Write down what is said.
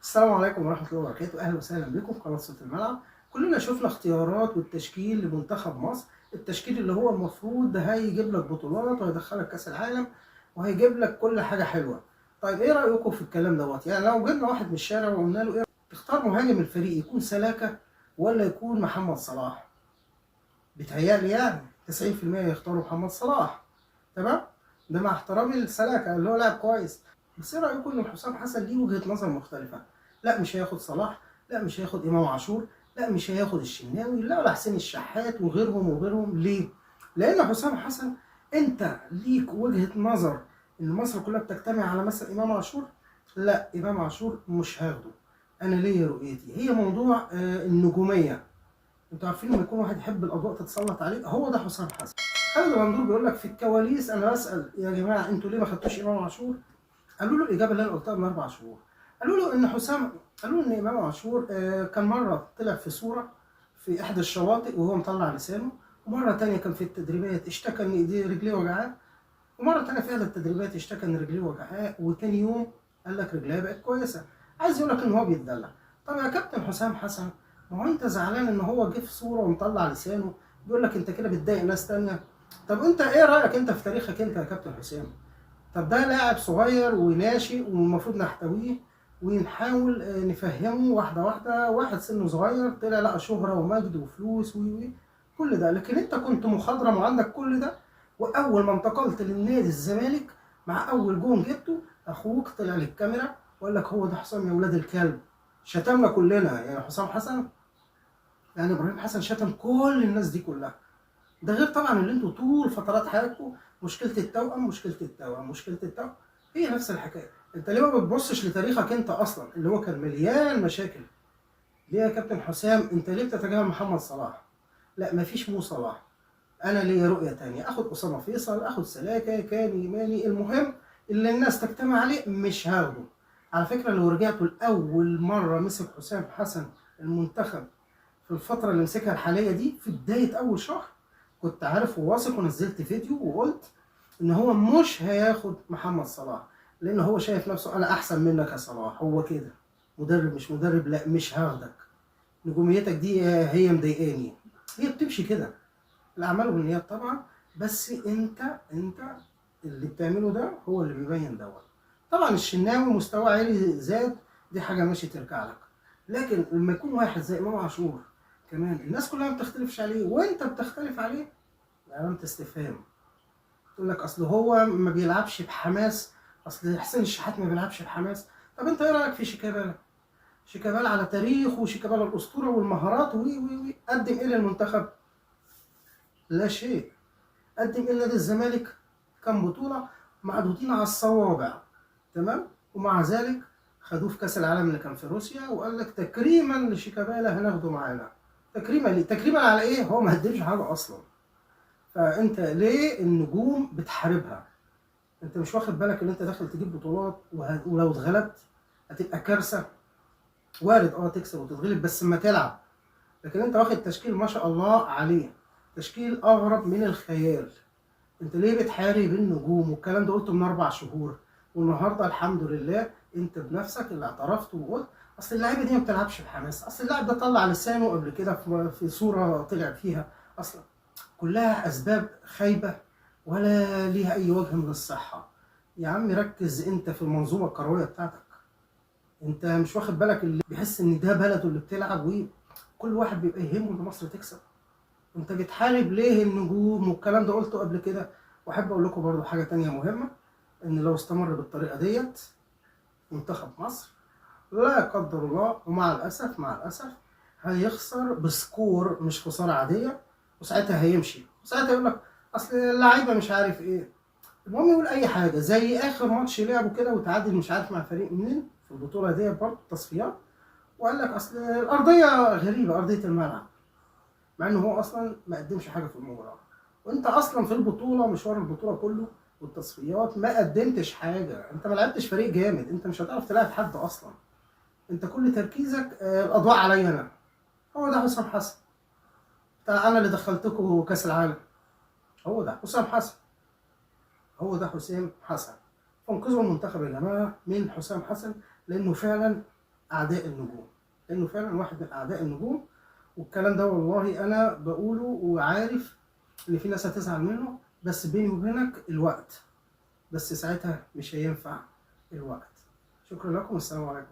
السلام عليكم ورحمة الله وبركاته، أهلا وسهلا بكم في قناة صوت الملعب. كلنا شفنا اختيارات والتشكيل لمنتخب مصر، التشكيل اللي هو المفروض هيجيب لك بطولات وهيدخلك كأس العالم وهيجيب لك كل حاجة حلوة. طيب ايه رأيكم في الكلام دوت؟ يعني لو جبنا واحد من الشارع وقلنا له ايه، تختار مهاجم الفريق يكون سلاكة ولا يكون محمد صلاح؟ بيتهيألي يعني 90% يختاروا محمد صلاح. تمام؟ ده مع احترامي لسلاكة اللي هو لاعب كويس، بس ايه رأيكم ان حسام حسن ليه وجهة نظر مختلفة؟ لا مش هياخد صلاح، لا مش هياخد امام عاشور، لا مش هياخد الشناوي، لا ولا حسين الشحات وغيرهم وغيرهم. ليه؟ لان حسام حسن انت ليك وجهة نظر ان مصر كلها بتجتمع على مثلا امام عاشور، لا امام عاشور مش هاخده، انا ليا رؤيتي. هي موضوع النجومية. انتوا عارفين لما يكون واحد يحب الاضواء تتسلط عليه، هو ده حسام حسن. خالد غندور بيقول لك في الكواليس انا بسال يا جماعة انتوا ليه ما خدتوش امام عاشور؟ قالوا له الاجابة اللي انا قلتها من 4 شهور. قالوا له ان حسام، قالوا له ان امام عاشور كان مرة طلع في صوره في احدى الشواطئ وهو مطلع لسانه، ومرة تانية كان في التدريبات اشتكى ان ايديه رجليه وجعاه، ومرة تانية في احدى التدريبات اشتكى ان رجليه وجعاه، وتاني يوم قال لك رجليه بقت كويسة. عايز يقول لك ان هو بيتدلع. طب يا كابتن حسام حسن، ما هو انت زعلان ان هو جه في صوره ومطلع لسانه، بيقول لك انت كده بتضايق ناس تانية. طب انت ايه رايك انت في تاريخك انت يا كابتن حسام؟ طب ده لاعب صغير وناشئ والمفروض نحتويه ونحاول نفهمه واحدة واحدة. واحد سنة صغير طلع لقى شهره ومجد وفلوس و كل ده، لكن انت كنت مخضرم وعندك كل ده، واول ما انتقلت للنادي الزمالك مع اول جون جبته اخوك طلع للكاميرا وقال لك هو ده حسام يا ولاد الكلب، شتمنا كلنا. يعني حسام حسن، يعني ابراهيم حسن شتم كل الناس دي كلها. ده غير طبعا اللي انتوا طول فترات حياتكم مشكلة التوأم مشكلة التوأم مشكلة التوأم، هي نفس الحكاية. انت ليه ما بتبصش لتاريخك انت اصلا اللي هو كان مليان مشاكل؟ ليه يا كابتن حسام انت ليه بتتجاهل محمد صلاح؟ لا مفيش مو صلاح، انا ليا رؤية تانية، اخد اسامة فيصل، اخد سلاكه، كاني ماني، المهم اللي الناس تجتمع عليه مش هاخده. على فكرة لو رجعتوا لاول مرة مسك حسام حسن المنتخب في الفترة اللي مسكها الحالية دي في بداية اول شهر، كنت عارف وواثق ونزلت فيديو وقلت ان هو مش هياخد محمد صلاح، لان هو شايف نفسه انا احسن منك يا صلاح. هو كده مدرب مش مدرب، لا مش هاخدك، نجوميتك دي هي مضايقاني. هي بتمشي كده الاعمال والنيات طبعا، بس انت اللي بتعمله ده هو اللي بيبين دوت. طبعا الشناوي مستواه عالي زاد، دي حاجة ماشي ترجع لك، لكن لما يكون واحد زي امام عاشور كمان الناس كلها ما بتختلفش عليه وانت بتختلف عليه، علامة استفهام. تقول لك اصل هو ما بيلعبش بحماس، اصل حسين الشحات ما بيلعبش بحماس. طب انت ايه رايك في شيكابالا؟ شيكابالا على تاريخه، وشيكابالا الاسطورة والمهارات وي وي وي، قدم ايه للمنتخب؟ لا شيء. قدم ايه لنادي الزمالك؟ كام بطوله معدودين على الصوابع، تمام؟ ومع ذلك خدوه في كاس العالم اللي كان في روسيا وقال لك تكريما لشيكابالا هناخده معانا. تكريما ليه؟ تكريما على ايه؟ هو ما قدمش حاجة اصلا. فانت ليه النجوم بتحاربها؟ انت مش واخد بالك ان انت داخل تجيب بطولات، ولو اتغلبت هتبقى كارثة. وارد تكسب وتتغلب بس ما تلعب، لكن انت واخد تشكيل ما شاء الله عليه، تشكيل اغرب من الخيال. انت ليه بتحارب النجوم؟ والكلام ده قلته من 4 شهور، والنهارده الحمد لله انت بنفسك اللي اعترفت وقلت اصل اللعيبة دي ما بتلعبش بحماس، اصل اللاعب ده طلع لسانه قبل كده في صوره طلع فيها، اصلا كلها اسباب خايبة ولا ليها اي وجه من الصحة. يا عم ركز انت في المنظومة الكروية بتاعتك، انت مش واخد بالك اللي بيحس ان ده بلده اللي بتلعب وكل واحد بيبقى يهمه ان مصر تكسب. انت بتحارب ليه النجوم؟ والكلام ده قلته قبل كده. واحب اقول لكم برضو حاجة تانية مهمة، ان لو استمر بالطريقة ديت منتخب مصر لا قدر الله ومع الاسف مع الاسف هيخسر بسكور مش خسارة عادية، وساعتها هيمشي، وساعتها يقول لك اصل اللعيبة مش عارف ايه، المهم يقول اي حاجة. زي اخر ماتش لعبه كده وتعادل مش عارف مع فريق منين في البطولة ديت برضه التصفيات، وقال لك اصل الارضية غريبة، ارضية الملعب، مع انه هو اصلا ما قدمش حاجة في المباراة، وانت اصلا في البطولة مشوار البطولة كله والتصفيات ما قدمتش حاجة، انت ما لعبتش فريق جامد، انت مش هتعرف تلعب حد اصلا، انت كل تركيزك الاضواء عليا انا. هو ده حسام حسن بتاع انا اللي دخلتكم كاس العالم، هو ده حسام حسن، هو ده حسام حسن. فانقذوا المنتخب يا جماعة من حسام حسن، لانه فعلا اعداء النجوم، لانه فعلا واحد من اعداء النجوم. والكلام ده والله انا بقوله وعارف ان في ناس هتزعل منه، بس بيني وبينك الوقت، بس ساعتها مش هينفع الوقت. شكرا لكم والسلام عليكم.